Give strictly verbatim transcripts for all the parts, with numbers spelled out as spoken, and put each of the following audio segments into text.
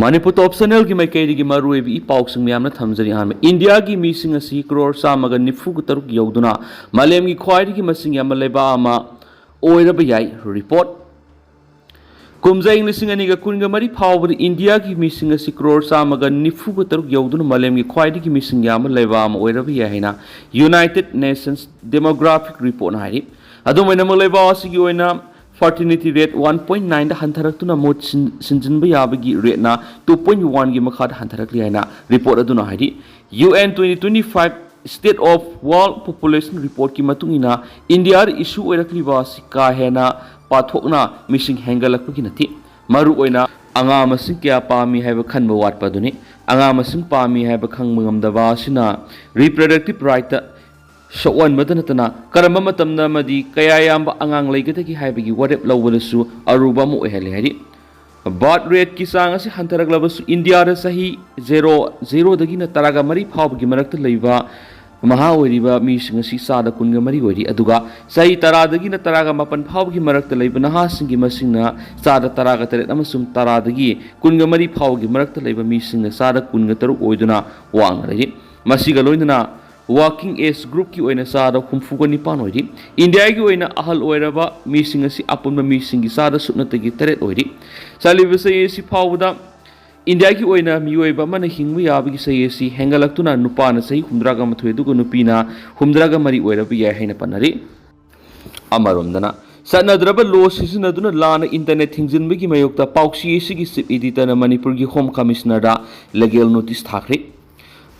ꯃꯅꯤꯄꯨꯔ ꯇꯣꯞ ꯆꯦꯅꯦꯜꯒꯤ ꯃꯥꯏꯀꯩꯗꯒꯤ ꯃꯔꯨꯑꯣꯏꯕ ꯏ ꯄꯥꯎꯁꯤꯡ ꯃꯌꯥꯝꯅ ꯊꯝꯖꯔꯤ꯫ ꯑꯍꯥꯟꯕ, ꯏꯟꯗꯤꯌꯥꯒꯤ ꯃꯤꯁꯤꯡ ꯑꯁꯤ ꯀ꯭ꯔꯣꯔ ꯆꯥꯝꯃꯒ ꯅꯤꯐꯨꯒ ꯇꯔꯨꯛ ꯌꯧꯗꯨꯅ ꯃꯥꯂꯦꯝꯒꯤ ꯈ꯭ꯋꯥꯏꯗꯒꯤ ꯃꯁꯤꯡ ꯌꯥꯝꯕ ꯂꯩꯕꯥꯛ ꯑꯃ ꯑꯣꯏꯔꯕ ꯌꯥꯏ꯫ ꯔꯤꯄꯣꯔꯠ꯫ ꯀꯨꯝꯖꯥ ꯏꯪ ꯂꯤꯁꯤꯡ ꯑꯅꯤꯒ ꯀꯨꯟꯒ ꯃꯔꯤ ꯐꯥꯎꯕꯗ ꯏꯟꯗꯤꯌꯥꯒꯤ ꯃꯤꯁꯤꯡ ꯑꯁꯤ ꯀ꯭ꯔꯣꯔ ꯆꯥꯝꯃꯒ ꯅꯤꯐꯨꯒ ꯇꯔꯨꯛ ꯌꯧꯗꯨꯅ ꯃꯥꯂꯦꯝꯒꯤ ꯈ꯭ꯋꯥꯏꯗꯒꯤ ꯃꯤꯁꯤꯡ ꯌꯥꯝꯕ ꯂꯩꯕꯥꯛ ꯑꯃ ꯑꯣꯏꯔꯕ ꯌꯥꯏ ꯍꯥꯏꯅ United Nations Demographic Reportꯅ ꯍꯥꯏꯔꯤ꯫ ꯑꯗꯨꯝ ꯑꯣꯏꯅꯃꯛ, ꯂꯩꯕꯥꯛ ꯑꯁꯤꯒꯤ ꯑꯣꯏꯅ fertility rate one point nineꯗ ꯍꯟꯊꯔꯛꯇꯨꯅ ꯃꯍꯨꯠ ꯁꯤꯟ-, ꯁꯤꯟꯖꯤꯟꯕ ꯌꯥꯕꯒꯤ rateꯅ two point oneꯒꯤ ꯃꯈꯥꯗ ꯍꯟꯊꯔꯛꯂꯤ ꯍꯥꯏꯅ ꯔꯤꯄꯣꯔꯠ ꯑꯗꯨꯅ ꯍꯥꯏꯔꯤ꯫ UN twenty twenty-five State of World Population Reportꯀꯤ ꯃꯇꯨꯡ ꯏꯟꯅ, ꯏꯟꯗꯤꯌꯥꯗ issue ꯑꯣꯏꯔꯛꯂꯤꯕ ꯑꯁꯤ ꯀꯥ ꯍꯦꯟꯅ ꯄꯥꯊꯣꯛꯅ ꯃꯤꯁꯤꯡ ꯍꯦꯟꯒꯠꯂꯛꯄꯒꯤ ꯅꯠꯇꯦ, ꯃꯔꯨꯑꯣꯏꯅ ꯑꯉꯥꯡ ꯃꯁꯤꯡ ꯀꯌꯥ ꯄꯥꯝꯃꯤ ꯍꯥꯏꯕ ꯈꯟꯕ ꯋꯥꯠꯄ ꯑꯗꯨꯅꯤ꯫ ꯑꯉꯥꯡ ꯃꯁꯤꯡ ꯄꯥꯝꯃꯤ ꯍꯥꯏꯕ ꯈꯪꯕ ꯉꯝꯗꯕ ꯑꯁꯤꯅ reproductive rightꯇ ꯁꯣꯛꯍꯟꯕꯗ ꯅꯠꯇꯅ, ꯀꯔꯝꯕ ꯃꯇꯝꯗ ꯑꯃꯗꯤ ꯀꯌꯥ ꯌꯥꯝꯕ ꯑꯉꯥꯡ ꯂꯩꯒꯗꯒꯦ ꯍꯥꯏꯕꯒꯤ ꯋꯥꯔꯦꯞ ꯂꯧꯕꯗꯁꯨ ꯑꯔꯨꯕ ꯑꯃ ꯑꯣꯏꯍꯜꯂꯤ ꯍꯥꯏꯔꯤ꯫ Birth rateꯀꯤ ꯆꯥꯡ ꯑꯁꯤ ꯍꯟꯊꯔꯛꯂꯕꯁꯨ, ꯏꯟꯗꯤꯌꯥꯗ ꯆꯍꯤ zero, zeroꯗꯒꯤꯅ ꯇꯔꯥꯒ ꯃꯔꯤ ꯐꯥꯎꯕꯒꯤ ꯃꯔꯛꯇ ꯂꯩꯕ ꯃꯍꯥ ꯑꯣꯏꯔꯤꯕ ꯃꯤꯁꯤꯡ ꯑꯁꯤ ꯆꯥꯗ ꯀꯨꯟꯒ ꯃꯔꯤ ꯑꯣꯏꯔꯤ, ꯑꯗꯨꯒ ꯆꯍꯤ ꯇꯔꯥꯗꯒꯤꯅ ꯇꯔꯥꯒ ꯃꯥꯄꯟ ꯐꯥꯎꯕꯒꯤ ꯃꯔꯛꯇ ꯂꯩꯕ ꯅꯍꯥꯁꯤꯡꯒꯤ ꯃꯁꯤꯡꯅ ꯆꯥꯗ ꯇꯔꯥꯒ ꯇꯔꯦꯠ ꯑꯃꯁꯨꯡ ꯇꯔꯥꯗꯒꯤ ꯀꯨꯟꯒ ꯃꯔꯤ ꯐꯥꯎꯕꯒꯤ ꯃꯔꯛꯇ ꯂꯩꯕ ꯃꯤꯁꯤꯡꯅ ꯆꯥꯗ ꯀꯨꯟꯒ ꯇꯔꯨꯛ ꯑꯣꯏꯗꯨꯅ ꯋꯥꯡꯅ ꯂꯩꯔꯤ꯫ ꯃꯁꯤꯒ ꯂꯣꯏꯅꯅ working age groupꯀꯤ ꯑꯣꯏꯅ ꯆꯥꯗ ꯍꯨꯝꯐꯨꯒ ꯅꯤꯄꯥꯟ ꯑꯣꯏꯔꯤ꯫ ꯏꯟꯗꯤꯌꯥꯒꯤ ꯑꯣꯏꯅ ꯑꯍꯜ ꯑꯣꯏꯔꯕ ꯃꯤꯁꯤꯡ ꯑꯁꯤ ꯑꯄꯨꯟꯕ ꯃꯤꯁꯤꯡꯒꯤ ꯆꯥꯗ ꯁꯨꯞꯅꯇꯒꯤ ꯇꯔꯦꯠ ꯑꯣꯏꯔꯤ꯫ ꯆꯠꯂꯤꯕ ꯆꯍꯤ ꯑꯁꯤ ꯐꯥꯎꯕꯗ ꯏꯟꯗꯤꯌꯥꯒꯤ ꯑꯣꯏꯅ ꯃꯤꯑꯣꯏꯕ ꯑꯃꯅ ꯍꯤꯡꯕ ꯌꯥꯕꯒꯤ ꯆꯍꯤ ꯑꯁꯤ ꯍꯦꯟꯒꯠꯂꯛꯇꯨꯅ ꯅꯨꯄꯥꯅ ꯆꯍꯤ ꯍꯨꯝꯗ꯭ꯔꯥꯒ ꯃꯥꯊꯣꯏ ꯑꯗꯨꯒ ꯅꯨꯄꯤꯅ ꯍꯨꯝꯗ꯭ꯔꯥꯒ ꯃꯔꯤ ꯑꯣꯏꯔꯕ ꯌꯥꯏ ꯍꯥꯏꯅ ꯄꯟꯅꯔꯤ꯫ ꯑꯃꯔꯣꯝꯗꯅ, ꯆꯠꯅꯗ꯭ꯔꯕ law ꯁꯤꯖꯤꯟꯅꯗꯨꯅ ꯂꯥꯟꯅ internet ꯊꯤꯡꯖꯤꯟꯕꯒꯤ ꯃꯥꯌꯣꯛꯇ ꯄꯥꯎꯆꯦ ꯑꯁꯤꯒꯤ chief editorꯅ ꯃꯅꯤꯄꯨꯔꯒꯤ Home Commissionerꯗ legal notice ꯊꯥꯈ꯭ꯔꯦ꯫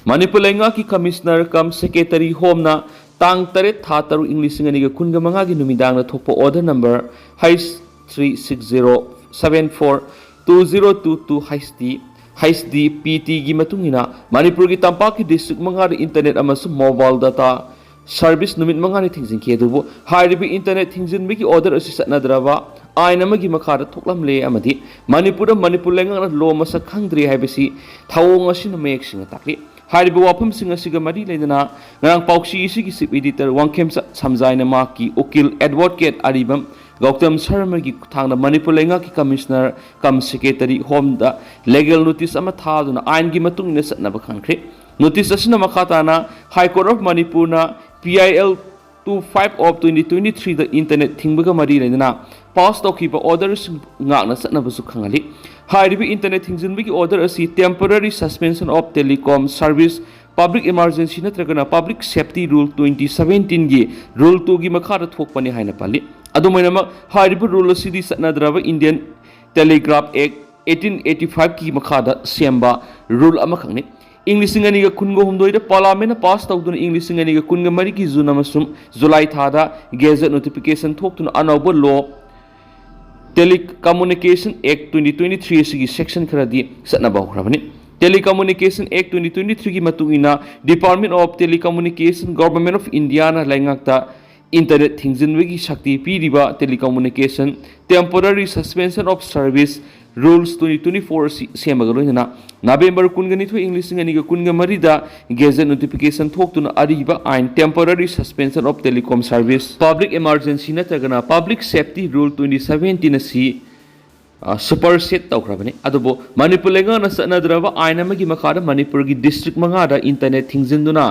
ꯃꯅꯤꯄꯨꯔ ꯂꯩꯉꯥꯛꯀꯤ Commissioner cum Secretary Homeꯅ ꯇꯥꯡ ꯇꯔꯦꯠ ꯊꯥ ꯇꯔꯨꯛ ꯏꯪ ꯂꯤꯁꯤꯡ ꯑꯅꯤꯒ ꯀꯨꯟꯒ ꯃꯉꯥꯒꯤ ꯅꯨꯃꯤꯗꯥꯡꯗ ꯊꯣꯛꯄ order number H three six zero seven four two zero two two H D, H D P Tꯒꯤ ꯃꯇꯨꯡ ꯏꯟꯅ ꯃꯅꯤꯄꯨꯔꯒꯤ ꯇꯝꯄꯥꯛꯀꯤ district ꯃꯉꯥꯗ internet ꯑꯃꯁꯨꯡ mobile data service ꯅꯨꯃꯤꯠ ꯃꯉꯥꯅꯤ ꯊꯤꯡꯖꯤꯟꯈꯤ꯫ ꯑꯗꯨꯕꯨ ꯍꯥꯏꯔꯤꯕ internet ꯊꯤꯡꯖꯤꯟꯕꯒꯤ order ꯑꯁꯤ ꯆꯠꯅꯗ꯭ꯔꯕ ꯑꯥꯏꯟ ꯑꯃꯒꯤ ꯃꯈꯥꯗ ꯊꯣꯛꯂꯝꯂꯦ ꯑꯃꯗꯤ ꯃꯅꯤꯄꯨꯔꯗ ꯃꯅꯤꯄꯨꯔ ꯂꯩꯉꯥꯛꯅ law ꯃꯁꯛ ꯈꯪꯗ꯭ꯔꯦ ꯍꯥꯏꯕꯁꯤ ꯊꯧꯑꯣꯡ ꯑꯁꯤꯅ ꯃꯌꯦꯛ ꯁꯦꯡꯅ ꯇꯥꯛꯂꯤ꯫ ꯍꯥꯏꯔꯤꯕ ꯋꯥꯐꯝꯁꯤꯡ ꯑꯁꯤꯒ ꯃꯔꯤ ꯂꯩꯅꯅ ꯉꯔꯥꯡ ꯄꯥꯎꯆꯦ ꯑꯁꯤꯒꯤ chief editor ꯋꯥꯡꯈꯦꯝꯆꯥ ꯁꯝꯖꯥꯏꯅ ꯃꯍꯥꯛꯀꯤ ꯎꯀꯤꯜ advocate ꯑꯔꯤꯕꯝ ꯒꯧꯇꯝ ꯁꯔꯃꯒꯤ ꯈꯨꯠꯊꯥꯡꯗ ꯃꯅꯤꯄꯨꯔ ꯂꯩꯉꯥꯛꯀꯤ ꯀꯃꯤꯁꯅꯔ ꯀꯝ ꯁꯦꯀ꯭ꯔꯦꯇꯔꯤ ꯍꯣꯝꯗ ꯂꯤꯒꯦꯜ ꯅꯣꯇꯤꯁ ꯑꯃ ꯊꯥꯗꯨꯅ ꯑꯥꯏꯟꯒꯤ ꯃꯇꯨꯡ ꯏꯟꯅ ꯆꯠꯅꯕ ꯈꯪꯈ꯭ꯔꯦ꯫ ꯅꯣꯇꯤꯁ ꯑꯁꯤꯅ ꯃꯈꯥ ꯇꯥꯅ ꯍꯥꯏ ꯀꯣꯔꯠ ꯑꯣꯐ ꯃꯅꯤꯄꯨꯔꯅ P I L two five of twenty twenty-threeꯗ ꯏꯟꯇꯔꯅꯦꯠ ꯊꯤꯡꯕꯒ ꯃꯔꯤ ꯂꯩꯅꯅ ꯄꯥꯁ ꯇꯧꯈꯤꯕ ꯑꯣꯔꯗꯔꯁꯤꯡ ꯉꯥꯛꯅ ꯆꯠꯅꯕꯁꯨ ꯈꯪꯍꯜꯂꯤ꯫ ꯍꯥꯏꯔꯤꯕ ꯏꯟꯇꯔꯅꯦꯠ ꯊꯤꯡꯖꯤꯟꯕꯒꯤ ꯑꯣꯔꯗꯔ ꯑꯁꯤ Temporary Suspension of Telecom Service Public Emergency ꯅꯠꯇ꯭ꯔꯒꯅ Public Safety Rule twenty seventeenꯒꯤ Rule twoꯒꯤ ꯃꯈꯥꯗ ꯊꯣꯛꯄꯅꯤ ꯍꯥꯏꯅ ꯄꯜꯂꯤ꯫ ꯑꯗꯨꯝ ꯑꯣꯏꯅꯃꯛ, ꯍꯥꯏꯔꯤꯕ ꯔꯨꯜ ꯑꯁꯤꯗꯤ ꯆꯠꯅꯗ꯭ꯔꯕ Indian Telegraph Act eighteen eighty fiveꯀꯤ ꯃꯈꯥꯗ ꯁꯦꯝꯕ ꯔꯨꯜ ꯑꯃꯈꯛꯅꯤ꯫ ꯏꯪ ꯂꯤꯁꯤꯡ ꯑꯅꯤꯒ ꯀꯨꯟꯒ ꯍꯨꯝꯗꯣꯏꯗ ꯄꯥꯔꯂꯥꯃꯦꯟꯅ ꯄꯥꯁ ꯇꯧꯗꯨꯅ ꯏꯪ ꯂꯤꯁꯤꯡ ꯑꯅꯤꯒ ꯀꯨꯟꯒ ꯃꯔꯤꯒꯤ ꯖꯨꯟ ꯑꯃꯁꯨꯡ ꯖꯨꯂꯥꯏ ꯊꯥꯗ ꯒꯦꯖꯦꯠ ꯅꯣꯇꯤꯐꯤꯀꯦꯁꯟ ꯊꯣꯛꯇꯨꯅ ꯑꯅꯧꯕ ꯂꯣ Telecommunication Act twenty twenty three ꯑꯁꯤꯒꯤ ꯁꯦꯛꯁꯟ ꯈꯔꯗꯤ ꯆꯠꯅꯕ ꯍꯧꯈ꯭ꯔꯕꯅꯤ꯫ Telecommunication Act twenty twenty threeꯒꯤ ꯃꯇꯨꯡ ꯏꯟꯅ Department of Telecommunication, Government of Indiaꯅ ꯂꯩꯉꯥꯛꯇ ꯏꯟꯇꯔꯅꯦꯠ ꯊꯤꯡꯖꯤꯟꯕꯒꯤ ꯁꯛꯇꯤ ꯄꯤꯔꯤꯕ Telecommunication Temporary Suspension of Service Rules twenty twenty four ꯑꯁꯤ ꯁꯦꯝꯕꯒ ꯂꯣꯏꯅꯅ ꯅꯕꯦꯝꯕꯔ ꯀꯨꯟꯒ ꯅꯤꯊꯣꯏ, ꯏꯪ ꯂꯤꯁꯤꯡ ꯑꯅꯤꯒ ꯀꯨꯟꯒ ꯃꯔꯤꯗ ꯒꯦꯖꯦꯠ ꯅꯣꯇꯤꯐꯤꯀꯦꯁꯟ ꯊꯣꯛꯇꯨꯅ ꯑꯔꯤꯕ ꯑꯥꯏꯟ Temporary Suspension of Telecom Service Public Emergency ꯅꯠꯇ꯭ꯔꯒꯅ Public Safety Rule twenty seventeen ꯑꯁꯤ ꯁꯨꯄꯔꯁꯦꯠ ꯇꯧꯈ꯭ꯔꯕꯅꯤ꯫ ꯑꯗꯨꯕꯨ ꯃꯅꯤꯄꯨꯔ ꯂꯩꯉꯥꯛꯅ ꯆꯠꯅꯗ꯭ꯔꯕ ꯑꯥꯏꯟ ꯑꯃꯒꯤ ꯃꯈꯥꯗ ꯃꯅꯤꯄꯨꯔꯒꯤ ꯗꯤꯁꯇ꯭ꯔꯤꯛ ꯃꯉꯥꯗ ꯏꯟꯇꯔꯅꯦꯠ ꯊꯤꯡꯖꯤꯟꯗꯨꯅ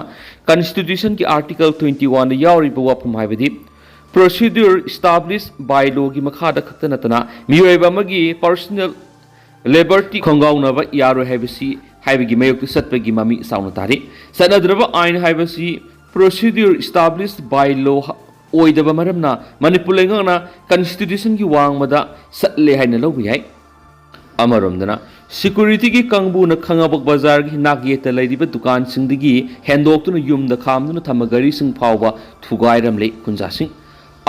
ꯀꯟꯁꯇꯤꯇ꯭ꯌꯨꯁꯟꯒꯤ ꯑꯥꯔꯇꯤꯀꯜ twenty oneꯗ ꯌꯥꯎꯔꯤꯕ ꯋꯥꯐꯝ ꯍꯥꯏꯕꯗꯤ Procedure Established by Lawꯒꯤ ꯃꯈꯥꯗ ꯈꯛꯇ ꯅꯠꯇꯅ ꯃꯤꯑꯣꯏꯕ ꯑꯃꯒꯤ personal liberty ꯈꯣꯡꯒꯥꯎꯅꯕ ꯌꯥꯔꯣꯏ ꯍꯥꯏꯕꯁꯤ ꯍꯥꯏꯕꯒꯤ ꯃꯥꯌꯣꯛꯇ ꯆꯠꯄꯒꯤ ꯃꯃꯤ ꯆꯥꯎꯅ ꯇꯥꯔꯤ꯫ ꯆꯠꯅꯗ꯭ꯔꯕ ꯑꯥꯏꯟ ꯍꯥꯏꯕꯁꯤ Procedure Established by Law ꯑꯣꯏꯗꯕ ꯃꯔꯝꯅ ꯃꯅꯤꯄꯨꯔ ꯂꯩꯉꯥꯛꯅ ꯀꯟꯁꯇꯤꯇ꯭ꯌꯨꯁꯟꯒꯤ ꯋꯥꯡꯃꯗ ꯆꯠꯂꯦ ꯍꯥꯏꯅ ꯂꯧꯕ ꯌꯥꯏ꯫ ꯑꯃꯔꯣꯝꯗꯅ, ꯁꯦꯀ꯭ꯌꯨꯔꯤꯇꯤꯒꯤ ꯀꯥꯡꯕꯨꯅ ꯈꯥꯉꯕꯣꯛ ꯕꯖꯥꯔꯒꯤ ꯅꯥꯛꯌꯦꯠꯇ ꯂꯩꯔꯤꯕ ꯗꯨꯀꯥꯟꯁꯤꯡꯗꯒꯤ ꯍꯦꯟꯗꯣꯛꯇꯨꯅ ꯌꯨꯝꯗ ꯈꯥꯝꯗꯨꯅ ꯊꯝꯕ ꯒꯥꯔꯤꯁꯤꯡ ꯐꯥꯎꯕ ꯊꯨꯒꯥꯏꯔꯝꯂꯦ꯫ ꯈꯨꯟꯖꯥꯁꯤꯡ,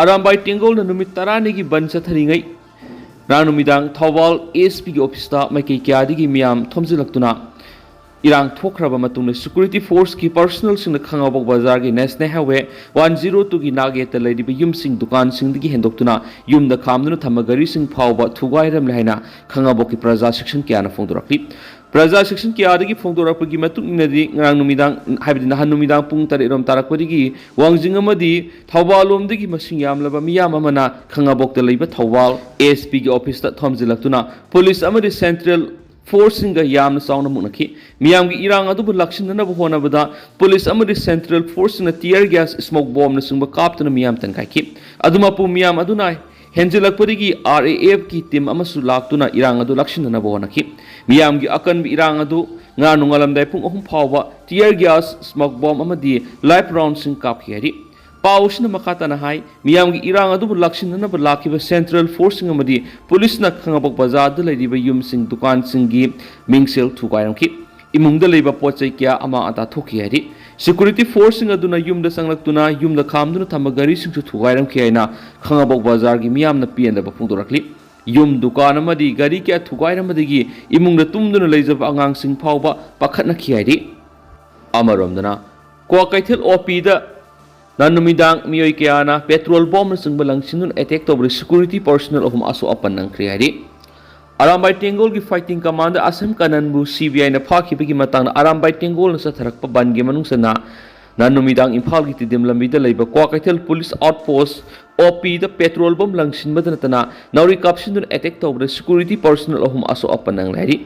ꯑꯔꯥꯝꯕꯥꯏ ꯇꯦꯡꯒꯣꯜꯅ ꯅꯨꯃꯤꯠ ꯇꯔꯥꯅꯤꯒꯤ ꯕꯟ ꯆꯠꯊꯔꯤꯉꯩ ꯉꯔꯥꯡ ꯅꯨꯃꯤꯗꯥꯡ ꯊꯧꯕꯥꯜ S Pꯒꯤ ꯑꯣꯐꯤꯁꯇ ꯃꯥꯏꯀꯩ ꯀꯌꯥꯗꯒꯤ ꯃꯤꯌꯥꯝ ꯊꯣꯝꯖꯤꯜꯂꯛꯇꯨꯅ ꯏꯔꯥꯡ ꯊꯣꯛꯈ꯭ꯔꯕ ꯃꯇꯨꯡꯗ ꯁꯦꯀ꯭ꯌꯨꯔꯤꯇꯤ ꯐꯣꯔꯁꯀꯤ ꯄꯔꯁꯅꯦꯜꯁꯤꯡꯅ ꯈꯥꯉꯕꯣꯛ ꯕꯖꯥꯔꯒꯤ National Highway one zero twoꯒꯤ ꯅꯥꯛꯌꯦꯠꯇ ꯂꯩꯔꯤꯕ ꯌꯨꯝꯁꯤꯡ, ꯗꯨꯀꯥꯟꯁꯤꯡꯗꯒꯤ ꯍꯦꯟꯗꯣꯛꯇꯨꯅ ꯌꯨꯝꯗ ꯈꯥꯝꯗꯨꯅ ꯊꯝꯕ ꯒꯥꯔꯤꯁꯤꯡ ꯐꯥꯎꯕ ꯊꯨꯒꯥꯏꯔꯝꯂꯦ ꯍꯥꯏꯅ ꯈꯥꯉꯕꯣꯛꯀꯤ ꯄ꯭ꯔꯖꯥ ꯁꯦꯛꯁꯟ ꯀꯌꯥꯅ ꯐꯣꯡꯗꯣꯔꯛꯂꯤ꯫ ꯄ꯭ꯔꯖꯥ ꯁꯦꯛꯁꯟ ꯀꯌꯥꯗꯒꯤ ꯐꯣꯡꯗꯣꯔꯛꯄꯒꯤ ꯃꯇꯨꯡ ꯏꯟꯅꯗꯤ, ꯉꯔꯥꯡ ꯅꯨꯃꯤꯗꯥꯡ, ꯍꯥꯏꯕꯗꯤ ꯅꯍꯥꯟ ꯅꯨꯃꯤꯗꯥꯡ ꯄꯨꯡ ꯇꯔꯦꯠ ꯔꯣꯝ ꯇꯥꯔꯛꯄꯗꯒꯤ ꯋꯥꯡꯖꯤꯡ ꯑꯃꯗꯤ ꯊꯧꯕꯥꯜ ꯂꯣꯝꯗꯒꯤ ꯃꯁꯤꯡ ꯌꯥꯝꯂꯕ ꯃꯤꯌꯥꯝ ꯑꯃꯅ ꯈꯥꯉꯕꯣꯛꯇ ꯂꯩꯕ ꯊꯧꯕꯥꯜ ꯑꯦꯁ ꯄꯤꯒꯤ ꯑꯣꯐꯤꯁꯇ ꯊꯣꯝꯖꯤꯜꯂꯛꯇꯨꯅ ꯄꯨꯂꯤꯁ ꯑꯃꯗꯤ ꯁꯦꯟꯇ꯭ꯔꯦꯜ ꯐꯣꯔꯁꯁꯤꯡꯒ ꯌꯥꯝꯅ ꯆꯥꯎꯅ ꯃꯨꯛꯅꯈꯤ꯫ ꯃꯤꯌꯥꯝꯒꯤ ꯏꯔꯥꯡ ꯑꯗꯨꯕꯨ ꯂꯥꯛꯁꯤꯟꯅꯅꯕ ꯍꯣꯠꯅꯕꯗ ꯄꯨꯂꯤꯁ ꯑꯃꯗꯤ ꯁꯦꯟꯇ꯭ꯔꯦꯜ ꯐꯣꯔꯁꯁꯤꯡꯅ ꯇꯤꯌꯔ ꯒ꯭ꯌꯥꯁ, ꯁ꯭ꯃꯣꯛ ꯕꯣꯝꯅꯆꯤꯡꯕ ꯀꯥꯞꯇꯨꯅ ꯃꯤꯌꯥꯝ ꯇꯟꯈꯥꯏꯈꯤ꯫ ꯑꯗꯨ ꯃꯄꯨ ꯃꯤꯌꯥꯝ ꯑꯗꯨꯅ ꯍꯦꯟꯖꯤꯜꯂꯛꯄꯗꯒꯤ ꯑꯥꯔ ꯑꯦ ꯑꯦꯐꯀꯤ ꯇꯤꯝ ꯑꯃꯁꯨ ꯂꯥꯛꯇꯨꯅ ꯏꯔꯥꯡ ꯑꯗꯨ ꯂꯥꯛꯁꯤꯟꯅꯅꯕ ꯍꯣꯠꯅꯈꯤ꯫ ꯃꯤꯌꯥꯝꯒꯤ ꯑꯀꯟꯕ ꯏꯔꯥꯡ ꯑꯗꯨ ꯉꯔꯥꯡ ꯅꯣꯡꯉꯥꯜꯂꯝꯗꯥꯏ ꯄꯨꯡ ꯑꯍꯨꯝ ꯐꯥꯎꯕ ꯇꯤꯌꯔ ꯒ꯭ꯌꯥꯁ, ꯁ꯭ꯃꯣꯛ ꯕꯣꯝ ꯑꯃꯗꯤ ꯂꯥꯏꯐ ꯔꯥꯎꯟꯁꯤꯡ ꯀꯥꯞꯈꯤ ꯍꯥꯏꯔꯤ꯫ ꯄꯥꯎ ꯑꯁꯤꯅ ꯃꯈꯥ ꯇꯥꯅ ꯍꯥꯏ, ꯃꯤꯌꯥꯝꯒꯤ ꯏꯔꯥꯡ ꯑꯗꯨꯕꯨ ꯂꯥꯛꯁꯤꯟꯅꯅꯕ ꯂꯥꯛꯈꯤꯕ ꯁꯦꯟꯇ꯭ꯔꯦꯜ ꯐꯣꯔꯁꯁꯤꯡ ꯑꯃꯗꯤ ꯄꯨꯂꯤꯁꯅ ꯈꯥꯉꯕꯣꯛ ꯕꯖꯥꯔꯗ ꯂꯩꯔꯤꯕ ꯌꯨꯝꯁꯤꯡ, ꯗꯨꯀꯥꯟꯁꯤꯡꯒꯤ ꯃꯤꯡꯁꯦꯜ ꯊꯨꯒꯥꯏꯔꯝꯈꯤ꯫ ꯏꯃꯨꯡꯗ ꯂꯩꯕ ꯄꯣꯠ ꯆꯩ ꯀꯌꯥ ꯑꯃꯥꯡ ꯑꯇꯥ ꯊꯣꯛꯈꯤ ꯍꯥꯏꯔꯤ꯫ ꯁꯦꯀ꯭ꯌꯨꯔꯤꯇꯤ ꯐꯣꯔꯁꯁꯤꯡ ꯑꯗꯨꯅ ꯌꯨꯝꯗ ꯆꯪꯂꯛꯇꯨꯅ ꯌꯨꯝꯗ ꯈꯥꯝꯗꯨꯅ ꯊꯝꯕ ꯒꯥꯔꯤꯁꯤꯡꯁꯨ ꯊꯨꯒꯥꯏꯔꯝꯈꯤ ꯍꯥꯏꯅ ꯈꯥꯉꯕꯣꯛ ꯕꯖꯥꯔꯒꯤ ꯃꯤꯌꯥꯝꯅ ꯄꯦꯟꯗꯕ ꯐꯣꯡꯗꯣꯔꯛꯂꯤ꯫ ꯌꯨꯝ, ꯗꯨꯀꯥꯟ ꯑꯃꯗꯤ ꯒꯥꯔꯤ ꯀꯌꯥ ꯊꯨꯒꯥꯏꯔꯝꯕꯗꯒꯤ ꯏꯃꯨꯡꯗ ꯇꯨꯝꯗꯨꯅ ꯂꯩꯖꯕ ꯑꯉꯥꯡꯁꯤꯡ ꯐꯥꯎꯕ ꯄꯥꯈꯠꯅꯈꯤ ꯍꯥꯏꯔꯤ꯫ ꯑꯃꯔꯣꯝꯗꯅ, ꯀ꯭ꯋꯥꯀꯩꯊꯦꯜ ꯑꯣ ꯄꯤꯗ ꯅꯍꯥꯟ ꯅꯨꯃꯤꯗꯥꯡ ꯃꯤꯑꯣꯏ ꯀꯌꯥꯅ ꯄꯦꯇ꯭ꯔꯣꯜ ꯕꯣꯝꯅꯆꯤꯡꯕ ꯂꯪꯁꯤꯟꯗꯨꯅ ꯑꯦꯇꯦꯛ ꯇꯧꯕꯗ ꯁꯦꯀ꯭ꯌꯨꯔꯤꯇꯤ ꯄꯔꯁꯣꯅꯦꯜ ꯑꯍꯨꯝ ꯑꯁꯣꯛ ꯑꯄꯟ ꯅꯪꯈ꯭ꯔꯦ ꯍꯥꯏꯔꯤ꯫ ꯑꯔꯥꯝꯕꯥꯏ ꯇꯦꯡꯒꯣꯜꯒꯤ ꯐꯥꯏꯇꯤꯡ ꯀꯃꯥꯟꯗꯔ ꯑꯁꯝ ꯀꯥꯅꯟꯕꯨ ꯁꯤ ꯕꯤ ꯑꯥꯏꯅ ꯐꯥꯈꯤꯕꯒꯤ ꯃꯇꯥꯡꯗ ꯑꯔꯥꯝꯕꯥꯏ ꯇꯦꯡꯒꯣꯜꯅ ꯆꯠꯊꯔꯛꯄ ꯕꯟꯒꯤ ꯃꯅꯨꯡ ꯆꯟꯅ ꯅꯍꯥꯟ ꯅꯨꯃꯤꯗꯥꯡ ꯏꯝꯐꯥꯜꯒꯤ ꯇꯤꯗꯤꯝ ꯂꯝꯕꯤꯗ ꯂꯩꯕ ꯀ꯭ꯋꯥꯀꯩꯊꯦꯜ ꯄꯨꯂꯤꯁ ꯑꯥꯎꯠꯄꯣꯁ ꯑꯣ ꯄꯤꯗ ꯄꯦꯇ꯭ꯔꯣꯜ ꯕꯣꯝ ꯂꯪꯁꯤꯟꯕꯗ ꯅꯠꯇꯅ ꯅꯥꯎꯔꯤ ꯀꯥꯞꯁꯤꯟꯗꯨꯅ ꯑꯦꯇꯦꯛ ꯇꯧꯕꯗ ꯁꯦꯀ꯭ꯌꯨꯔꯤꯇꯤ ꯄꯔꯁꯣꯅꯦꯜ ꯑꯍꯨꯝ ꯑꯁꯣꯛ ꯑꯄꯟ ꯅꯪꯂꯦ ꯍꯥꯏꯔꯤ꯫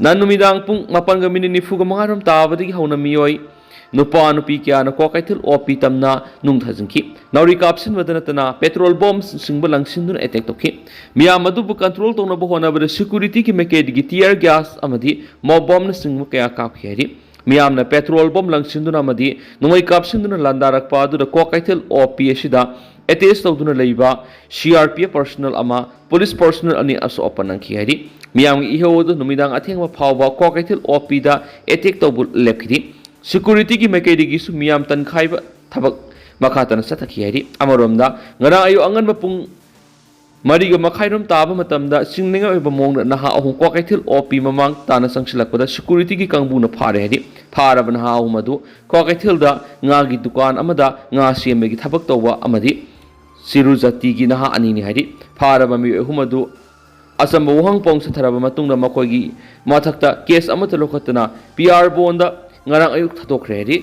ꯅꯍꯥꯟ ꯅꯨꯃꯤꯗꯥꯡ ꯄꯨꯡ ꯃꯥꯄꯟꯒ ꯃꯤꯅꯤꯠ ꯅꯤꯐꯨꯒ ꯃꯉꯥ ꯔꯣꯝ ꯇꯥꯕꯗꯒꯤ ꯍꯧꯅ ꯃꯤꯑꯣꯏ ꯅꯨꯄꯥ ꯅꯨꯄꯤ ꯀꯌꯥꯅ ꯀ꯭ꯋꯥꯀꯩꯊꯦꯜ ꯑꯣ ꯄꯤ ꯇꯝꯅ ꯅꯨꯡ ꯊꯥꯖꯤꯟꯈꯤ꯫ ꯅꯥꯎꯔꯤ ꯀꯥꯞꯁꯤꯟꯕꯗ ꯅꯠꯇꯅ ꯄꯦꯇ꯭ꯔꯣꯜ ꯕꯣꯝꯁꯤꯡꯕ ꯂꯪꯁꯤꯟꯗꯨꯅ ꯑꯦꯇꯦꯛ ꯇꯧꯈꯤ꯫ ꯃꯤꯌꯥꯝ ꯑꯗꯨꯕꯨ ꯀꯟꯇ꯭ꯔꯣꯜ ꯇꯧꯅꯕ ꯍꯣꯠꯅꯕꯗ ꯁꯦꯀ꯭ꯌꯨꯔꯤꯇꯤꯒꯤ ꯃꯥꯏꯀꯩꯗꯒꯤ ꯇꯤꯌꯔ ꯒ꯭ꯌꯥꯁ ꯑꯃꯗꯤ ꯃꯣꯞ ꯕꯣꯝꯅꯆꯤꯡꯕ ꯀꯌꯥ ꯀꯥꯞꯈꯤ ꯍꯥꯏꯔꯤ꯫ ꯃꯤꯌꯥꯝꯅ ꯄꯦꯇ꯭ꯔꯣꯜ ꯕꯣꯝ ꯂꯪꯁꯤꯟꯗꯨꯅ ꯑꯃꯗꯤ ꯅꯣꯡꯃꯩ ꯀꯥꯞꯁꯤꯟꯗꯨꯅ ꯂꯥꯟꯗꯥꯔꯛꯄ ꯑꯗꯨꯗ ꯀ꯭ꯋꯥꯀꯩꯊꯦꯜ ꯑꯣ ꯄꯤ ꯑꯁꯤꯗ ꯑꯦꯇꯦꯆ ꯇꯧꯗꯨꯅ ꯂꯩꯕ C R P F personal ꯑꯃ, ꯄꯨꯂꯤꯁ ꯄꯔꯁꯣꯅꯦꯜ ꯑꯅꯤ ꯑꯁꯣꯛ ꯑꯄꯟ ꯅꯪꯈꯤ ꯍꯥꯏꯔꯤ꯫ ꯃꯤꯌꯥꯝꯒꯤ ꯏꯍꯧ ꯑꯗꯨ ꯅꯨꯃꯤꯗꯥꯡ ꯑꯊꯦꯡꯕ ꯐꯥꯎꯕ ꯀ꯭ꯋꯥꯀꯩꯊꯦꯜ ꯑꯣ ꯄꯤꯗ ꯑꯦꯇꯦꯛ ꯇꯧꯕ ꯂꯦꯞꯈꯤꯗꯦ꯫ ꯁꯦꯀ꯭ꯌꯨꯔꯤꯇꯤꯒꯤ ꯃꯥꯏꯀꯩꯗꯒꯤꯁꯨ ꯃꯤꯌꯥꯝ ꯇꯟꯈꯥꯏꯕ ꯊꯕꯛ ꯃꯈꯥ ꯇꯥꯅ ꯆꯠꯊꯈꯤ ꯍꯥꯏꯔꯤ꯫ ꯑꯃꯔꯣꯝꯗ, ꯉꯔꯥꯡ ꯑꯌꯨꯛ ꯑꯉꯟꯕ ꯄꯨꯡ ꯃꯔꯤꯒ ꯃꯈꯥꯏꯔꯣꯝ ꯇꯥꯕ ꯃꯇꯝꯗ ꯆꯤꯡꯅꯤꯡꯉꯥꯏ ꯑꯣꯏꯕ ꯃꯑꯣꯡꯗ ꯅꯍꯥ ꯑꯍꯨꯝ ꯀ꯭ꯋꯥꯀꯩꯊꯦꯜ ꯑꯣ ꯄꯤ ꯃꯃꯥꯡ ꯇꯥꯅ ꯆꯪꯁꯤꯜꯂꯛꯄꯗ ꯁꯦꯀ꯭ꯌꯨꯔꯤꯇꯤꯒꯤ ꯀꯥꯡꯕꯨꯅ ꯐꯥꯔꯦ ꯍꯥꯏꯔꯤ꯫ ꯐꯥꯔꯕ ꯅꯍꯥ ꯑꯍꯨꯝ ꯑꯗꯨ ꯀ꯭ꯋꯥꯀꯩꯊꯦꯜꯗ ꯉꯥꯒꯤ ꯗꯨꯀꯥꯟ ꯑꯃꯗ ꯉꯥ ꯁꯦꯝꯕꯒꯤ ꯊꯕꯛ ꯇꯧꯕ ꯑꯃꯗꯤ ꯆꯤꯔꯨ ꯖꯥꯇꯤꯒꯤ ꯅꯍꯥ ꯑꯅꯤꯅꯤ ꯍꯥꯏꯔꯤ꯫ ꯐꯥꯔꯕ ꯃꯤꯑꯣꯏ ꯑꯍꯨꯝ ꯑꯗꯨ ꯑꯆꯝꯕ ꯋꯥꯍꯪ ꯄꯥꯎ ꯆꯠꯊꯔꯕ ꯃꯇꯨꯡꯗ ꯃꯈꯣꯏꯒꯤ ꯃꯊꯛꯇ ꯀꯦꯁ ꯑꯃꯠꯇ ꯂꯧꯈꯠꯇꯅ ꯄꯤ ꯑꯥꯔ ꯕꯣꯟꯗ ꯉꯔꯥꯡ ꯑꯌꯨꯛ ꯊꯥꯗꯣꯛꯈ꯭ꯔꯦ ꯍꯥꯏꯔꯤ꯫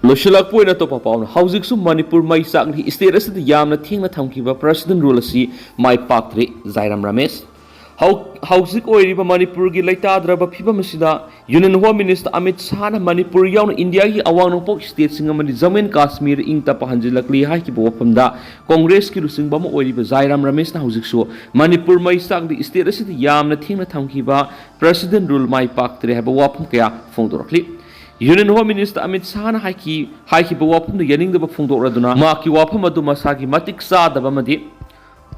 ꯂꯣꯏꯁꯤꯜꯂꯛꯄ ꯑꯣꯏꯅ ꯑꯇꯣꯞꯄ ꯄꯥꯎꯅ, ꯍꯧꯖꯤꯛꯁꯨ ꯃꯅꯤꯄꯨꯔ ꯃꯩ ꯆꯥꯛꯂꯤ꯫ ꯁ꯭ꯇꯦꯠ ꯑꯁꯤꯗ ꯌꯥꯝꯅ ꯊꯦꯡꯅ ꯊꯝꯈꯤꯕ ꯄ꯭ꯔꯁꯤꯗꯦꯟ ꯔꯨꯜ ꯑꯁꯤ ꯃꯥꯏ ꯄꯥꯛꯇ꯭ꯔꯤ꯫ ꯖꯥꯏꯔꯥꯝ ꯔꯃꯦꯁ꯫ ꯍꯧ-, ꯍꯧꯖꯤꯛ ꯑꯣꯏꯔꯤꯕ ꯃꯅꯤꯄꯨꯔꯒꯤ ꯂꯩꯇꯥꯗ꯭ꯔꯕ ꯐꯤꯕꯝ ꯑꯁꯤꯗ ꯌꯨꯅꯤꯌꯟ ꯍꯣꯝ ꯃꯤꯅꯤꯁꯇꯔ ꯑꯃꯤꯠ ꯁꯥꯍꯅ ꯃꯅꯤꯄꯨꯔ ꯌꯥꯎꯅ ꯏꯟꯗꯤꯌꯥꯒꯤ ꯑꯋꯥꯡ ꯅꯣꯡꯄꯣꯛ ꯁ꯭ꯇꯦꯠꯁꯤꯡ ꯑꯃꯗꯤ ꯖꯝꯃꯨ ꯑꯦꯟ ꯀꯥꯁꯃꯤꯔ ꯏꯪ ꯇꯞꯄ ꯍꯟꯖꯤꯜꯂꯛꯂꯤ ꯍꯥꯏꯈꯤꯕ ꯋꯥꯐꯝꯗ ꯀꯣꯡꯒ꯭ꯔꯦꯁꯀꯤ ꯂꯨꯆꯤꯡꯕ ꯑꯃ ꯑꯣꯏꯔꯤꯕ ꯖꯥꯏꯔꯥꯝ ꯔꯃꯦꯁꯅ ꯍꯧꯖꯤꯛꯁꯨ ꯃꯅꯤꯄꯨꯔ ꯃꯩ ꯆꯥꯛꯂꯤ꯫ ꯁ꯭ꯇꯦꯠ ꯑꯁꯤꯗ ꯌꯥꯝꯅ ꯊꯦꯡꯅ ꯊꯝꯈꯤꯕ ꯄ꯭ꯔꯁꯤꯗꯦꯟ ꯔꯨꯜ ꯃꯥꯏ ꯄꯥꯛꯇ꯭ꯔꯦ ꯍꯥꯏꯕ ꯋꯥꯐꯝ ꯀꯌꯥ ꯐꯣꯡꯗꯣꯔꯛꯂꯤ꯫ ꯌꯨꯅꯤꯌꯟ ꯍꯣꯝ ꯃꯤꯅꯤꯁꯇꯔ ꯑꯃꯤꯠ ꯁꯥꯍꯅ ꯍꯥꯏꯈꯤ, ꯍꯥꯏꯈꯤꯕ ꯋꯥꯐꯝꯗ ꯌꯥꯅꯤꯡꯗꯕ ꯐꯣꯡꯗꯣꯛꯂꯗꯨꯅ ꯃꯍꯥꯛꯀꯤ ꯋꯥꯐꯝ ꯑꯗꯨ ꯃꯁꯥꯒꯤ ꯃꯇꯤꯛ ꯆꯥꯗꯕ ꯑꯃꯗꯤ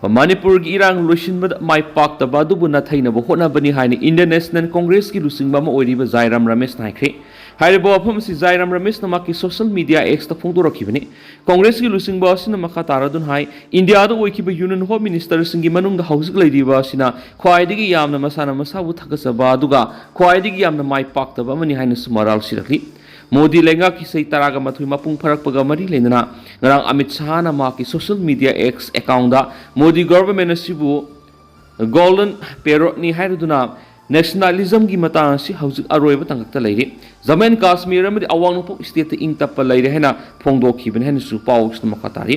ꯃꯅꯤꯄꯨꯔꯒꯤ ꯏꯔꯥꯡ ꯂꯣꯏꯁꯤꯟꯕꯗ ꯃꯥꯏ ꯄꯥꯛꯇꯕ ꯑꯗꯨꯕꯨ ꯅꯥꯊꯩꯅꯕ ꯍꯣꯠꯅꯕꯅꯤ ꯍꯥꯏꯅ ꯏꯟꯗꯤꯌꯟ ꯅꯦꯁꯅꯦꯜ ꯀꯣꯡꯒ꯭ꯔꯦꯁꯀꯤ ꯂꯨꯆꯤꯡꯕ ꯑꯃ ꯑꯣꯏꯔꯤꯕ ꯖꯥꯏꯔꯥꯝ ꯔꯃꯦꯁꯅ ꯍꯥꯏꯈ꯭ꯔꯦ꯫ ꯍꯥꯏꯔꯤꯕ ꯋꯥꯐꯝ ꯑꯁꯤ ꯖꯥꯏꯔꯥꯝ ꯔꯃꯦꯁꯅ ꯃꯍꯥꯛꯀꯤ ꯁꯣꯁꯤꯌꯦꯜ ꯃꯤꯗꯤꯌꯥ ꯑꯦꯛꯁꯇ ꯐꯣꯡꯗꯣꯔꯛꯈꯤꯕꯅꯤ꯫ ꯀꯣꯡꯒ꯭ꯔꯦꯁꯀꯤ ꯂꯨꯆꯤꯡꯕ ꯑꯁꯤꯅ ꯃꯈꯥ ꯇꯥꯔꯗꯨꯅ ꯍꯥꯏ, ꯏꯟꯗꯤꯌꯥꯗ ꯑꯣꯏꯈꯤꯕ ꯌꯨꯅꯤꯌꯟ ꯍꯣꯝ ꯃꯤꯅꯤꯁꯇꯔꯁꯤꯡꯒꯤ ꯃꯅꯨꯡꯗ ꯍꯧꯖꯤꯛ ꯂꯩꯔꯤꯕ ꯑꯁꯤꯅ ꯈ꯭ꯋꯥꯏꯗꯒꯤ ꯌꯥꯝꯅ ꯃꯁꯥꯅ ꯃꯁꯥꯕꯨ ꯊꯥꯒꯠꯆꯕ ꯑꯗꯨꯒ ꯈ꯭ꯋꯥꯏꯗꯒꯤ ꯌꯥꯝꯅ ꯃꯥꯏ ꯄꯥꯛꯇꯕ ꯑꯃꯅꯤ ꯍꯥꯏꯅꯁꯨ ꯃꯔꯥꯜ ꯁꯤꯔꯛꯂꯤ꯫ ꯃꯣꯗꯤ ꯂꯩꯉꯥꯛꯀꯤ ꯆꯍꯤ ꯇꯔꯥꯒ ꯃꯥꯊꯣꯏ ꯃꯄꯨꯡ ꯐꯥꯔꯛꯄꯒ ꯃꯔꯤ ꯂꯩꯅꯅ ꯉꯔꯥꯡ ꯑꯃꯤꯠ ꯁꯥꯍꯅ ꯃꯍꯥꯛꯀꯤ ꯁꯣꯁꯤꯌꯦꯜ ꯃꯤꯗꯤꯌꯥ ꯑꯦꯛꯁ ꯑꯦꯀꯥꯎꯟꯗ ꯃꯣꯗꯤ ꯒꯣꯚꯔꯟꯃꯦꯟ ꯑꯁꯤꯕꯨ ꯒꯣꯜꯗꯟ ꯄꯦꯔꯣꯠꯅꯤ ꯍꯥꯏꯔꯗꯨꯅ ꯅꯦꯁꯅꯦꯂꯤꯖꯝꯒꯤ ꯃꯇꯥꯡ ꯑꯁꯤ ꯍꯧꯖꯤꯛ ꯑꯔꯣꯏꯕ ꯇꯥꯡꯀꯛꯇ ꯂꯩꯔꯤ꯫ ꯖꯝꯃꯨ ꯑꯦꯟ ꯀꯥꯁꯃꯤꯔ ꯑꯃꯗꯤ ꯑꯋꯥꯡ ꯅꯣꯡꯄꯣꯛ ꯁ꯭ꯇꯦꯠꯇ ꯏꯪ ꯇꯞꯄ ꯂꯩꯔꯦ ꯍꯥꯏꯅ ꯐꯣꯡꯗꯣꯛꯈꯤꯕꯅꯤ ꯍꯥꯏꯅꯁꯨ ꯄꯥꯎꯁꯤꯅ ꯃꯈꯥ ꯇꯥꯔꯤ꯫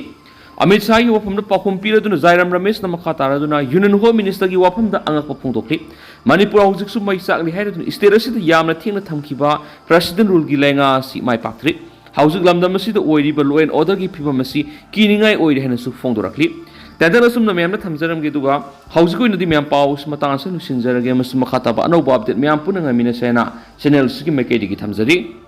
ꯑꯃꯤꯠ ꯁꯥꯍꯒꯤ ꯋꯥꯐꯝꯗ ꯄꯥꯎꯈꯨꯝ ꯄꯤꯔꯗꯨꯅ ꯖꯥꯏꯔꯥꯝ ꯔꯃꯦꯁꯅ ꯃꯈꯥ ꯇꯥꯔꯗꯨꯅ ꯌꯨꯅꯤꯌꯟ ꯍꯣꯝ ꯃꯤꯅꯤꯁꯇꯔꯒꯤ ꯋꯥꯐꯝꯗ ꯑꯉꯛꯄ ꯐꯣꯡꯗꯣꯛꯈꯤ꯫ ꯃꯅꯤꯄꯨꯔ ꯍꯧꯖꯤꯛꯁꯨ ꯃꯩ ꯆꯥꯛꯂꯤ ꯍꯥꯏꯔꯗꯨꯅ ꯁ꯭ꯇꯦꯠ ꯑꯁꯤꯗ ꯌꯥꯝꯅ ꯊꯦꯡꯅ ꯊꯝꯈꯤꯕ ꯄ꯭ꯔꯁꯤꯗꯦꯟ ꯔꯨꯜꯒꯤ ꯂꯩꯉꯥꯛ ꯑꯁꯤ ꯃꯥꯏ ꯄꯥꯛꯇ꯭ꯔꯤ꯫ ꯍꯧꯖꯤꯛ ꯂꯝꯗꯝ ꯑꯁꯤꯗ ꯑꯣꯏꯔꯤꯕ law and orderꯒꯤ ꯐꯤꯕꯝ ꯑꯁꯤ ꯀꯤꯅꯤꯡꯉꯥꯏ ꯑꯣꯏꯔꯦ ꯍꯥꯏꯅꯁꯨ ꯐꯣꯡꯗꯣꯔꯛꯂꯤ꯫ ꯇꯦꯟꯇꯛꯅ ꯑꯁꯨꯝꯅ ꯃꯌꯥꯝꯅ ꯊꯝꯖꯔꯝꯒꯦ, ꯑꯗꯨꯒ ꯍꯧꯖꯤꯛ ꯑꯣꯏꯅꯗꯤ ꯃꯌꯥꯝ ꯄꯥꯎ ꯑꯁꯤ ꯃꯇꯥꯡ ꯑꯁꯤꯗ ꯂꯣꯏꯁꯤꯟꯖꯔꯒꯦ, ꯑꯃꯁꯨꯡ ꯃꯈꯥ ꯇꯥꯕ ꯑꯅꯧꯕ update ꯃꯌꯥꯝ ꯄꯨꯟꯅ ꯉꯥꯏꯃꯤꯟꯅꯁꯦ ꯍꯥꯏꯅ channel ꯑꯁꯤꯒꯤ ꯃꯥꯏꯀꯩꯗꯒꯤ ꯊꯝꯖꯔꯤ꯫